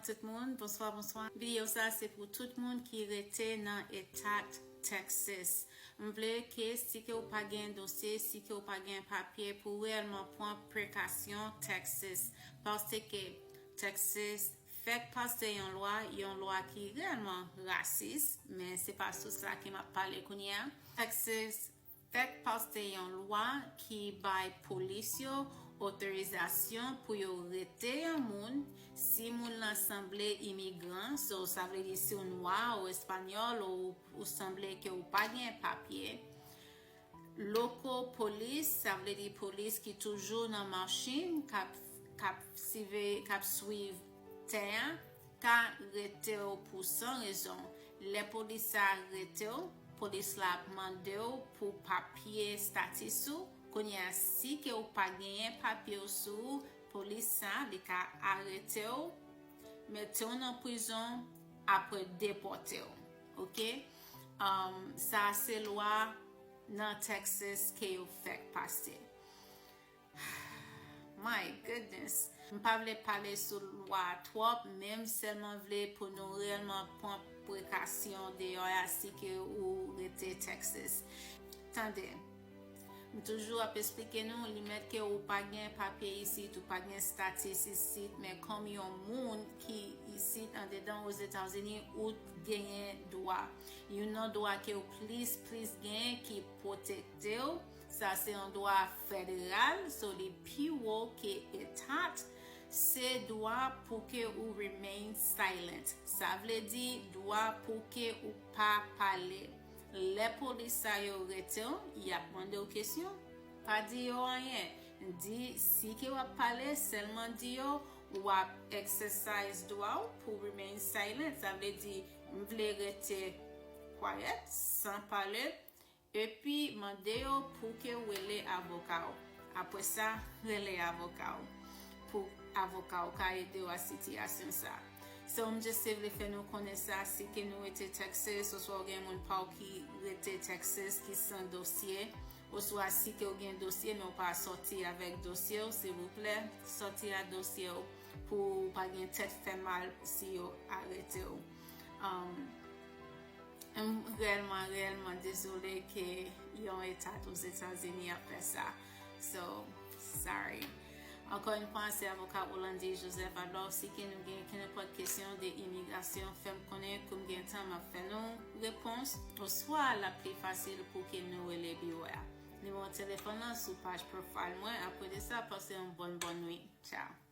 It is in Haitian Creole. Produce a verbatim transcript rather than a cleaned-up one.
Tout moun, bonswa, bonswa. Videyo sa se pou tout moun ki rete nan eta Texas. M vle ke si ke ou pa gen dosye, si ke ou pa gen papye, pou reyèlman pran prekasyon Texas. Paske Texas fèk pase yon lwa, yon lwa ki reyèlman rasis, men se pa sou sa ke m ap pale kounye a. Texas fèk pase yon lwa ki bay polis yo otorizasyon pou yo rete yon moun si moun lan sanble imigran, so sa vle di si w nwa ou espanyòl ou, ou sanble ke ou pa gen papye. Loko polis, sa vle di polis ki toujou nan machin k ap, k ap sive, k ap swiv tè a, ka rete w pou san rezon. Lè polis sa rete w, polis la ap mande w pou papye status ou. Kounye a, si ke ou pa genyen papye w sou ou, polis sa, li ka arete w, mete w nan prizon, apre depòte w. Oke? Um, sa se lwa nan Texas ke yo fèk pase. My goodness. M pa vle pale sou lwa a twòp, men m sèlman vle pou nou reyèlman pran prekasyon deyò a si ke ou rete Texas. Tande, m toujou ap esplike nou, li mèt ke ou pa gen papye isit, ou pa gen status isit, men kòm yon moun ki isit andedan Ozetazini, ou genyen dwa. Youn nan dwa ke ou plis, plis genyen ki pwotekte w, sa se yon dwa federal, so li pi wo ke eta, se dwa pou ke ou remain silent. Sa vle di dwa pou ke ou pa pale. Lè polis sa yo rete w, y ap mande w kesyon. Pa di yo anyen. Di, si ke w ap pale, sèlman di yo, w ap exercise dwa w pou remain silent. Sa vle di, m vle rete quiet, san pale, epi mande yo pou ke w rele avoka w. Apre sa, rele avoka w pou avoka w ka ede w a sitiyasyon sa. So, m just te vle fè nou konnen sa, si ke nou rete Texas, oswa w gen moun pa w ki rete Texas, ki san dosye, oswa si ke w gen dosye, men w pa sòti avèk dosye w, silvouplè, sòti a dosye w pou w pa gen tèt fè mal si yo arete w. Um, M reyèlman, reyèlman dezole ke yon eta Ozetazini ap fè sa. So, sorry. Ankò yon fwa, se avoka Olandy Joseph. Alò, si ke nou gen kenenpòt kesyon de imigrasyon, fè m konnen, kou m gen tan, m ap fè nou repons. Oswa, l ap pi fasil pou ke nou rele biwo a. Nimewo telefòn nan sou paj profile mwen. Apre de sa, pase yon bòn, bòn nwit. Ciao.